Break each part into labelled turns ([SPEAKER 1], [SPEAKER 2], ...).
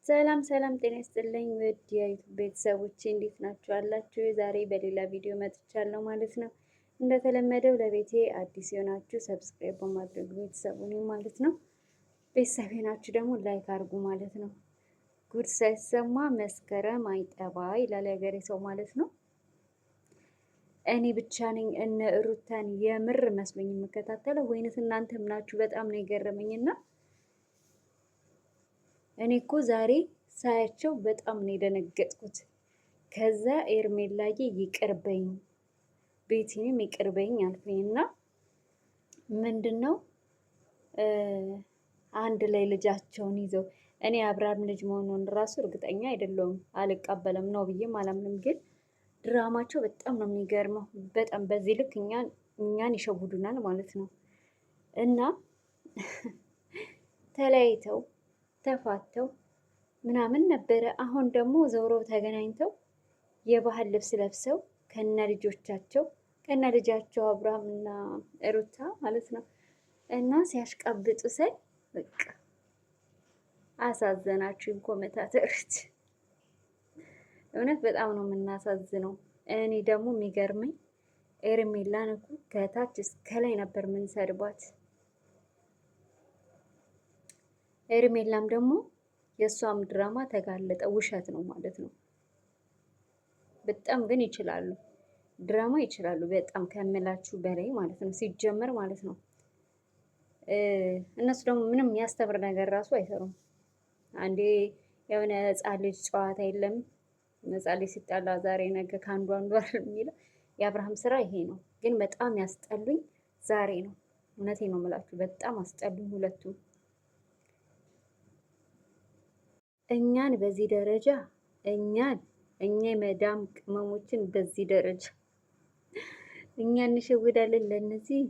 [SPEAKER 1] ሰላም ሰላም፣ ጤና ይስጥልኝ ውድ የዩቱብ ቤተሰቦቼ እንዴት ናችሁ አላችሁ? ዛሬ በሌላ ቪዲዮ መጥቻለሁ ማለት ነው። እንደተለመደው ለቤቴ አዲስ የሆናችሁ subscribe በማድረግ ቤተሰብ ሁኑ ማለት ነው። ቤተሰብ የሆናችሁ ደግሞ like አድርጉ ማለት ነው። ጉድ ሳይሰማ መስከረም አይጠባ ይላል ያገሬ ሰው ማለት ነው። እኔ ብቻ ነኝ እነ ሩታን የምር መስሎኝ የምከታተለው ወይንስ እናንተም ናችሁ? በጣም ነው የገረመኝና እኔ እኮ ዛሬ ሳያቸው በጣም ነው የደነገጥኩት። ከዛ ኤርሜላዬ ይቅርበኝ ቤቲንም ይቅርበኝ አልኩኝ እና ምንድን ነው አንድ ላይ ልጃቸውን ይዘው እኔ አብርሃም ልጅ መሆኑን ራሱ እርግጠኛ አይደለሁም፣ አልቀበለም ነው ብዬም አላምንም። ግን ድራማቸው በጣም ነው የሚገርመው። በጣም በዚህ ልክ እኛን ይሸውዱናል ማለት ነው እና ተለያይተው ተፋተው ምናምን ነበረ። አሁን ደግሞ ዞሮ ተገናኝተው የባህል ልብስ ለብሰው ከነ ልጆቻቸው ከነ ልጃቸው አብርሃም እና ሩታ ማለት ነው እና ሲያሽቃብጡ ሳይ በቃ አሳዘናችሁኝ commentator ኦች። እውነት በጣም ነው የምናሳዝነው። እኔ ደግሞ የሚገርመኝ ኤርሜላን እኮ ከታች እስከ ላይ ነበር የምንሰድቧት። ኤርሜላም ደግሞ የእሷም ድራማ ተጋለጠ፣ ውሸት ነው ማለት ነው። በጣም ግን ይችላሉ፣ ድራማ ይችላሉ በጣም ከምላችሁ በላይ ማለት ነው። ሲጀመር ማለት ነው እነሱ ደግሞ ምንም የሚያስተምር ነገር ራሱ አይሰሩም። አንዴ የሆነ ሕፃን ልጅ ጨዋታ የለም ሕፃን ልጅ ሲጣላ ዛሬ ነገ ከአንዱ አንዱ አይደል የሚለው የአብርሃም ስራ ይሄ ነው። ግን በጣም ያስጠሉኝ ዛሬ ነው። እውነቴ ነው የምላችሁ፣ በጣም አስጠሉኝ ሁለቱም። እኛን በዚህ ደረጃ እኛን እኛ የመዳም ቅመሞችን በዚህ ደረጃ እኛ እንሸውዳለን። ለእነዚህ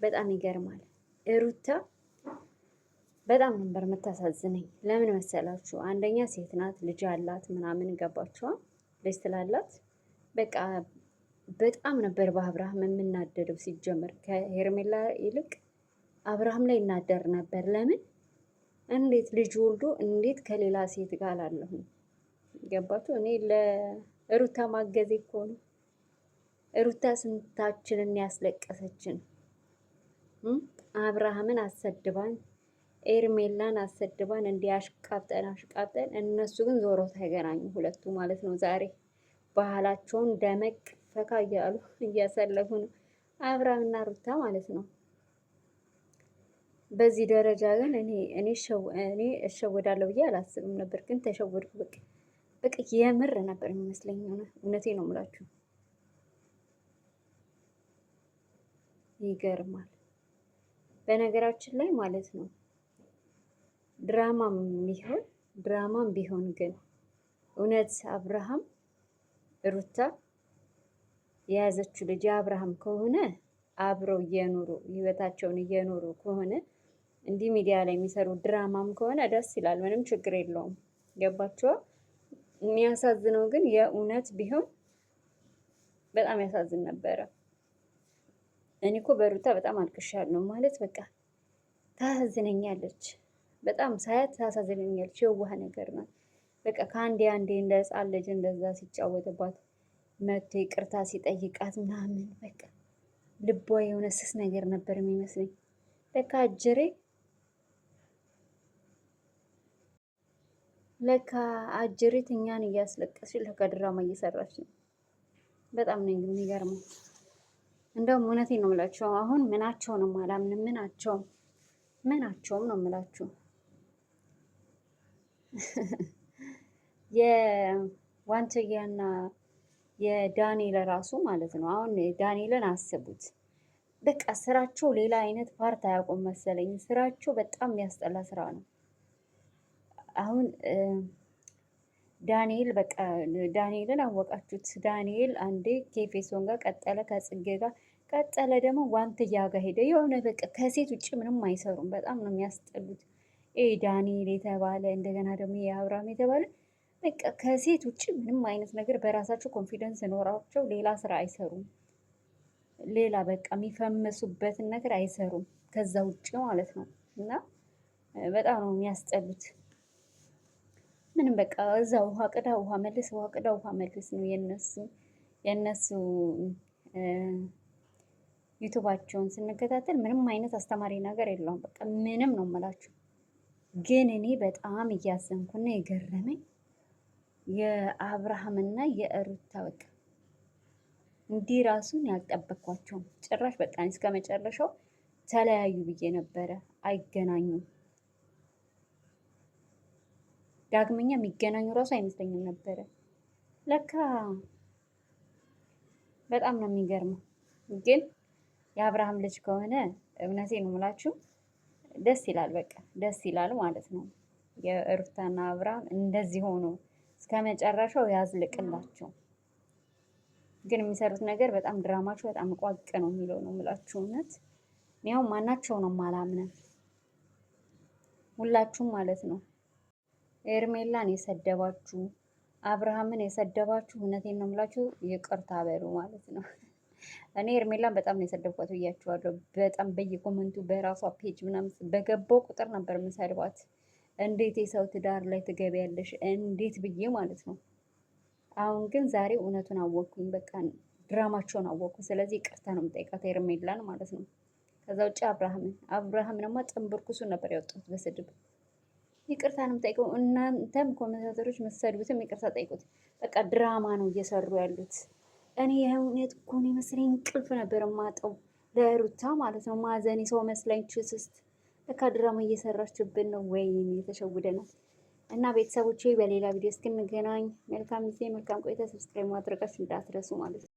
[SPEAKER 1] በጣም ይገርማል። ሩታ በጣም ነበር የምታሳዝነኝ። ለምን መሰላችሁ? አንደኛ ሴት ናት፣ ልጅ አላት ምናምን ገባችኋ? ልጅ ስላላት በቃ በጣም ነበር በአብርሃም የምናደደው። ሲጀመር ከሄርሜላ ይልቅ አብርሃም ላይ እናደር ነበር። ለምን እንዴት ልጅ ወልዶ እንዴት ከሌላ ሴት ጋር አላለሁም? ገባችሁ? እኔ ለሩታ ማገዜ እኮ ነው። ሩታ ስንታችንን ያስለቀሰችን፣ አብርሃምን አሰድባን፣ ኤርሜላን አሰድባን፣ እንዲህ አሽቃብጠን አሽቃብጠን፣ እነሱ ግን ዞሮ ተገናኙ ሁለቱ ማለት ነው። ዛሬ ባህላቸውን ደመቅ ፈካ እያሉ እያሳለፉ ነው አብርሃምና ሩታ ማለት ነው። በዚህ ደረጃ ግን እኔ እኔ እኔ እሸወዳለሁ ብዬ አላስብም ነበር፣ ግን ተሸወድኩ። በቃ በቃ የምር ነበር የሚመስለኝ። እውነቴ ነው የምላችሁ። ይገርማል። በነገራችን ላይ ማለት ነው ድራማም ቢሆን ድራማም ቢሆን ግን እውነት አብርሃም ሩታ የያዘችው ልጅ አብርሃም ከሆነ አብረው እየኖሩ ህይወታቸውን እየኖሩ ከሆነ እንዲህ ሚዲያ ላይ የሚሰሩ ድራማም ከሆነ ደስ ይላል። ምንም ችግር የለውም። ገባችኋ? የሚያሳዝነው ግን የእውነት ቢሆን በጣም ያሳዝን ነበረ። እኔ እኮ በሩታ በጣም አልቅሻለሁ። ማለት በቃ ታሳዝነኛለች፣ በጣም ሳያት ታሳዝነኛለች። የዋህ ነገር ናት። በቃ ከአንዴ አንዴ እንደ ሕፃን ልጅ እንደዛ ሲጫወትባት መቶ ይቅርታ ሲጠይቃት ምናምን በቃ ልቧ የሆነ ስስ ነገር ነበር የሚመስለኝ። ለካ አጀሬ ለካ አጀሬት እኛን እያስለቀስሽ ለካ ድራማ እየሰራች ነው። በጣም ነው የሚገርመው። እንደውም እውነቴን ነው የምላችሁ፣ አሁን ምናቸውንም አላምንም። ምናቸውም ምናቸውም ነው የምላችሁ። የዋንትያና የዳንኤል ራሱ ማለት ነው። አሁን ዳንኤልን አስቡት። በቃ ስራቸው ሌላ አይነት part አያውቁም መሰለኝ። ስራቸው በጣም የሚያስጠላ ስራ ነው። አሁን ዳንኤል በቃ ዳንኤልን አወቃችሁት። ዳንኤል አንዴ ኬፌሶን ጋር ቀጠለ፣ ከጽጌ ጋር ቀጠለ፣ ደግሞ ዋንትያ ጋር ሄደ። የሆነ በቃ ከሴት ውጭ ምንም አይሰሩም። በጣም ነው የሚያስጠሉት። ይሄ ዳንኤል የተባለ እንደገና ደግሞ የአብርሃም የተባለ በቃ ከሴት ውጭ ምንም አይነት ነገር በራሳቸው confidence ኖራቸው ሌላ ስራ አይሰሩም። ሌላ በቃ የሚፈመሱበትን ነገር አይሰሩም ከዛ ውጭ ማለት ነው። እና በጣም ነው የሚያስጠሉት። ምንም በቃ እዛ ውሃ ቅዳ ውሃ መልስ፣ ውሃ ቅዳ ውሃ መልስ ነው የነሱ ዩቱባቸውን ስንከታተል ምንም አይነት አስተማሪ ነገር የለውም። በቃ ምንም ነው የምላችሁ። ግን እኔ በጣም እያዘንኩና የገረመኝ የአብርሃምና የሩታ በቃ እንዲህ ራሱን ያልጠበቅኳቸውም ጭራሽ በቃ እስከ መጨረሻው ተለያዩ ብዬ ነበረ። አይገናኙም። ዳግመኛ የሚገናኙ ራሱ አይመስለኝም ነበረ። ለካ በጣም ነው የሚገርመው። ግን የአብርሃም ልጅ ከሆነ እውነቴ ነው የምላችሁ ደስ ይላል። በቃ ደስ ይላል ማለት ነው። የሩታና አብርሃም እንደዚህ ሆኖ እስከ መጨረሻው ያዝልቅላቸው። ግን የሚሰሩት ነገር በጣም ድራማቸው በጣም ቋቅ ነው የሚለው ነው የምላችሁ እውነት። ያው ማናቸው ነው ማላምነው ሁላችሁም ማለት ነው። ኤርሜላን የሰደባችሁ አብርሃምን የሰደባችሁ እውነቴን ነው የምላችሁ ይቅርታ በሉ ማለት ነው። እኔ ኤርሜላን በጣም ነው የሰደብኳት ብያችኋለሁ። በጣም በየ comment ኡ በራሷ page ምናምን በገባው ቁጥር ነበር የምሰድባት። እንዴት የሰው ትዳር ላይ ትገቢያለሽ? እንዴት ብዬ ማለት ነው። አሁን ግን ዛሬ እውነቱን አወቅኩኝ። በቃ ድራማቸውን አወቅኩ። ስለዚህ ይቅርታ ነው የምጠይቃት ኤርሜላን ማለት ነው። ከዛ ውጭ አብርሃምን አብርሃምንማ ጥንብርኩሱን ነበር ያወጣሁት በስድብ ይቅርታ ነው የምጠይቀው። እናንተም commentator ኦች መሰድቡትም ይቅርታ ጠይቁት። በቃ ድራማ ነው እየሰሩ ያሉት። እኔ የእውነት እኮ ነው የመሰለኝ እንቅልፍ ነበር የማጠው ለሩታ ማለት ነው። ማዘኔ ሰው መስለኝ ስስት ለካ ድራማ እየሰራችብን ነው። ወይኔ ተሸውደናል። እና ቤተሰቦቼ በሌላ ቪዲዮ እስክንገናኝ መልካም ጊዜ፣ መልካም ቆይታ። subscribe ማድረጋችሁ እንዳትረሱ ማለት ነው።